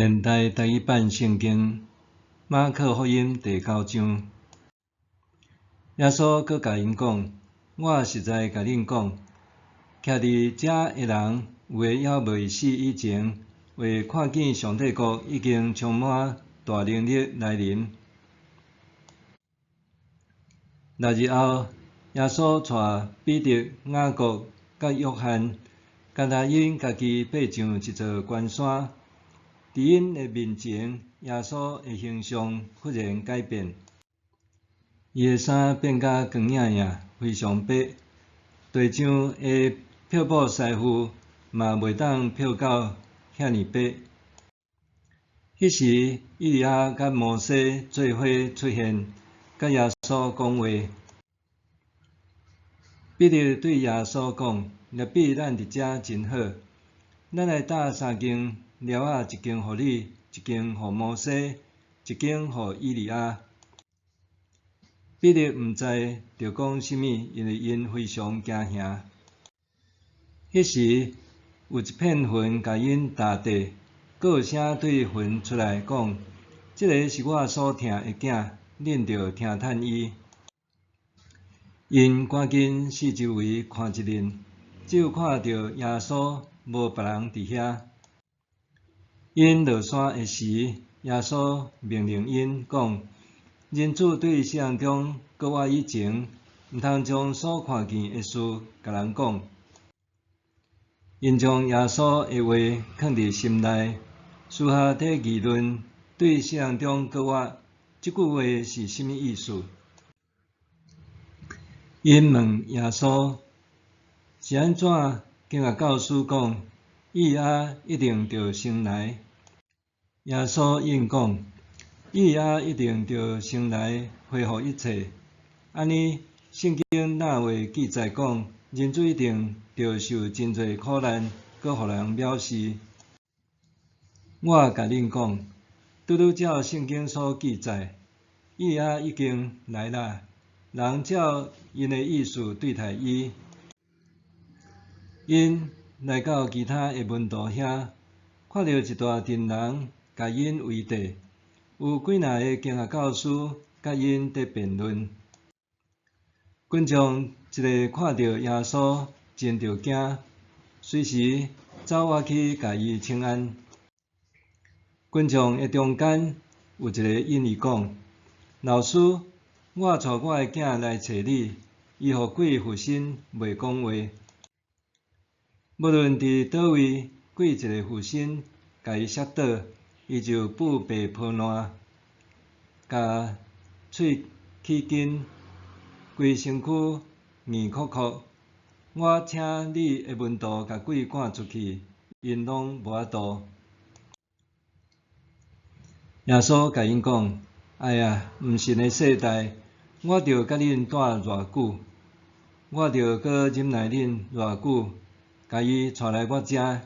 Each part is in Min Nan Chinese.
現代台語版聖經馬可福音第九章，耶穌閣共𪜶講：我實在共恁講，徛佇遮的人，有的猶未死以前，會看見上帝國已經充滿大能力來臨。六日後，耶穌帶彼得、雅各、佮約翰，干焦𪜶家己爬上一座懸山。佇𪜶的面前，耶穌的形象忽然改變，伊的衫變甲光影影，非常白，地匠的漂布師傅嘛袂當漂到遐爾白。彼時，以利亞佮摩西做伙出現，佮耶穌講話。彼得對耶穌講：拉比，咱佇遮真好，咱來搭三間寮仔，一間予你，一間予摩西，一間予以利亞。彼得毋知著講啥物，因為𪜶非常驚嚇。彼時，有一片雲共𪜶罩著，閣有聲對雲出來講：這个是我所疼的囝，恁著聽趁伊。𪜶趕緊四周圍看一輪，只有看著耶穌，無別人佇遐。𪜶落山的時，耶穌命令𪜶講：人子對死人中閣活以前，毋通將所看見的事共人講。𪜶將耶穌的話囥佇心內，私下佇議論對死人中閣活這句話是啥物意思。𪜶問耶穌：是按怎經學教師講，以利亞一定著先來？耶穌應講：以利亞一定著先來恢復一切。按呢，聖經哪會記載講，人子一定著受真濟苦難，閣予人藐視？我共恁講，拄拄照聖經所記載，以利亞已經來啦，人照𪜶的意思對待伊。𪜶來到其他的門徒遐，看著一大陣人共𪜶圍著，有幾若个經學教師佮𪜶佇辯論。群眾一下看著耶穌，真著驚，隨時走倚去共伊請安。群眾的中間有一個應伊講：老師，我帶我的囝來揣你，伊予鬼附身，袂講話。無論佇佗位，鬼一下附身，共伊摔倒，伊就拊白抱爛，共喙起筋，規身軀硬硞硞。我請你的門徒共鬼趕出去，𪜶攏無法度。耶穌共𪜶講：哎呀，毋信的世代，我著佮恁蹛偌久？我著閣忍耐恁偌久？共伊帶來我遮。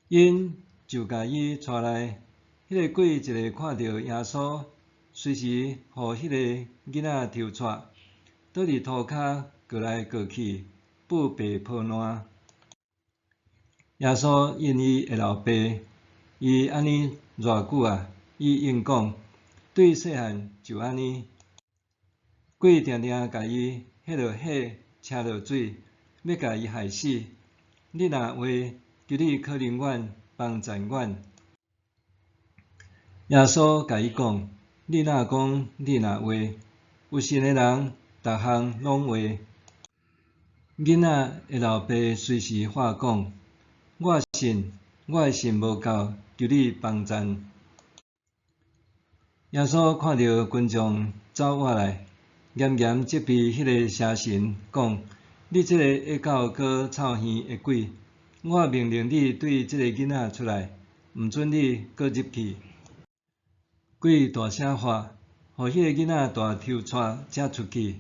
𪜶就共伊帶來。彼个鬼一下看著耶穌，隨時予彼个囡仔抽掣，倒佇塗跤過來過去，拊白抱爛。耶穌應伊的老爸：伊按呢偌久啊？伊應講：對細漢就按呢。鬼定定共伊彼落火，捙落水，欲共伊害死。你若會，求你可憐阮，幫贊阮。耶穌共伊講：你哪講你若會？有信的人，逐項攏會。囡仔的老爸隨時喊講：我信，我的信無夠，求你幫贊。耶穌看著群眾走倚來，嚴嚴責備彼个邪神，講：你這个會狗閣臭耳的鬼，我命令你對這个囡仔出來，毋准你閣入去。鬼大聲喊，予彼个囡仔大抽掣才出去。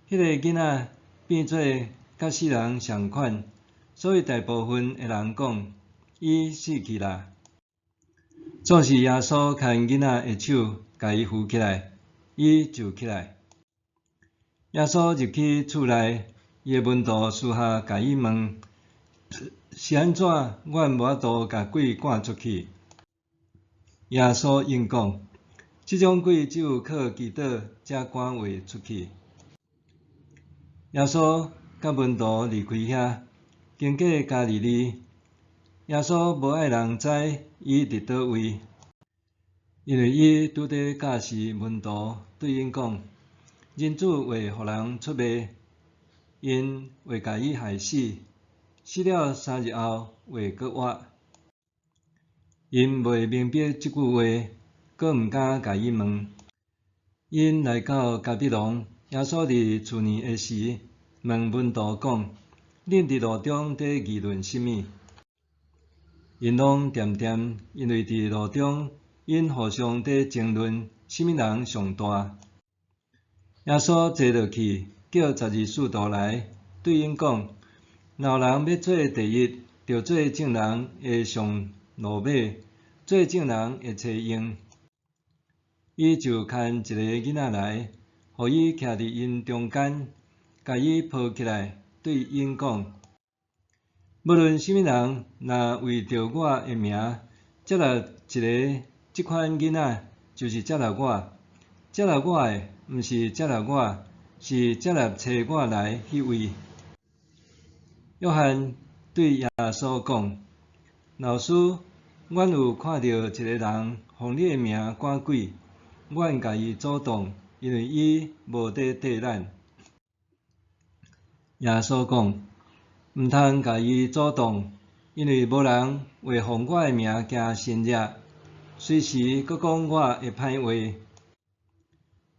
彼个囡仔變做佮死人仝款，所以大部分的人講，伊死去啦。總是耶穌牽囡仔的手，共伊扶起來，伊就起來。耶穌入去厝內，伊的門徒私下共伊問：是按怎阮無法度共鬼趕出去？耶穌應講：這種鬼只有靠祈禱才趕會出去。耶穌佮門徒離開遐，經過加利利。耶穌無愛人知伊佇佗位，因為伊拄佇教示門徒，對𪜶講：人子會予人出賣，𪜶會共伊害死，死了3日後會閣活。𪜶袂明白這句話，閣毋敢共伊問。𪜶來到迦百農，耶穌佇厝內的時，問門徒講：恁佇路中佇議論啥物？𪜶攏恬恬，因為佇路中，𪜶互相佇爭論啥物人上大。耶穌坐落去，叫12使徒來，對𪜶講：若有人欲做第一，著做眾人的上落尾，做眾人的差用。伊就牽一个囡仔來，予伊徛佇𪜶中間，共伊抱起來，對𪜶講：無論啥物人，若為著我的名，接納一个這款囡仔，就是接納我；接納我的，毋是接納我，是接納差我來彼位。約翰對耶穌講：老師，阮有看著一个人奉你的名趕鬼，阮共伊阻擋，因為伊無佇綴咱。耶穌講：毋通共伊阻擋，因為無人會奉我的名行神蹟，隨時閣講我的歹話。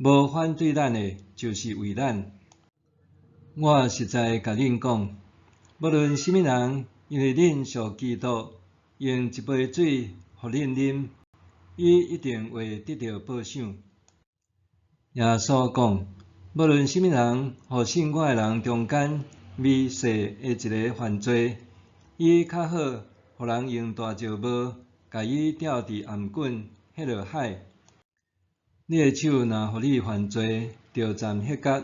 無反對咱的，就是為咱。我實在共恁講，無論啥物人，因為恁屬基督，用一杯水予恁啉，伊一定會得著報賞。耶穌講：無論啥物人，予信我的人中間微細的一个犯罪，伊較好予人用大石磨共伊吊佇頷頸，彼落海。你的手若予你犯罪，著斬彼角，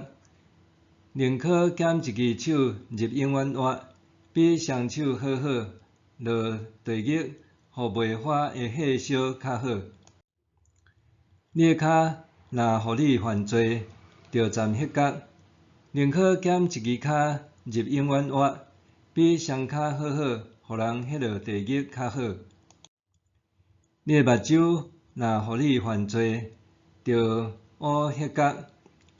寧可減一支手入永遠活，比雙手好好落地獄，予袂花的火燒較好。你的跤若予你犯罪，著斬彼角，寧可減一支跤入永遠活，比雙跤好好予人彼落地獄較好。你的目睭若予你犯罪，著挖彼角，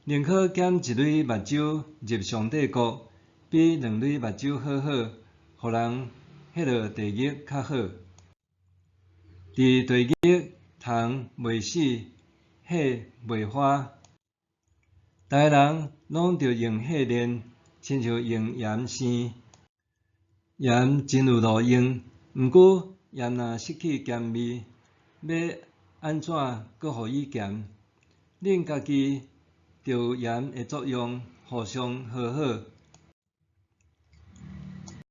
寧可減一蕊目睭入上帝國，比兩蕊目睭好好予人彼落地獄較好。佇地獄，蟲袂死，火袂花。逐个人攏著用火煉，親像用鹽生。鹽真有路用，毋過鹽若失去鹹味，欲按怎閣予伊鹹？恁家己著有鹽的作用，互相和好。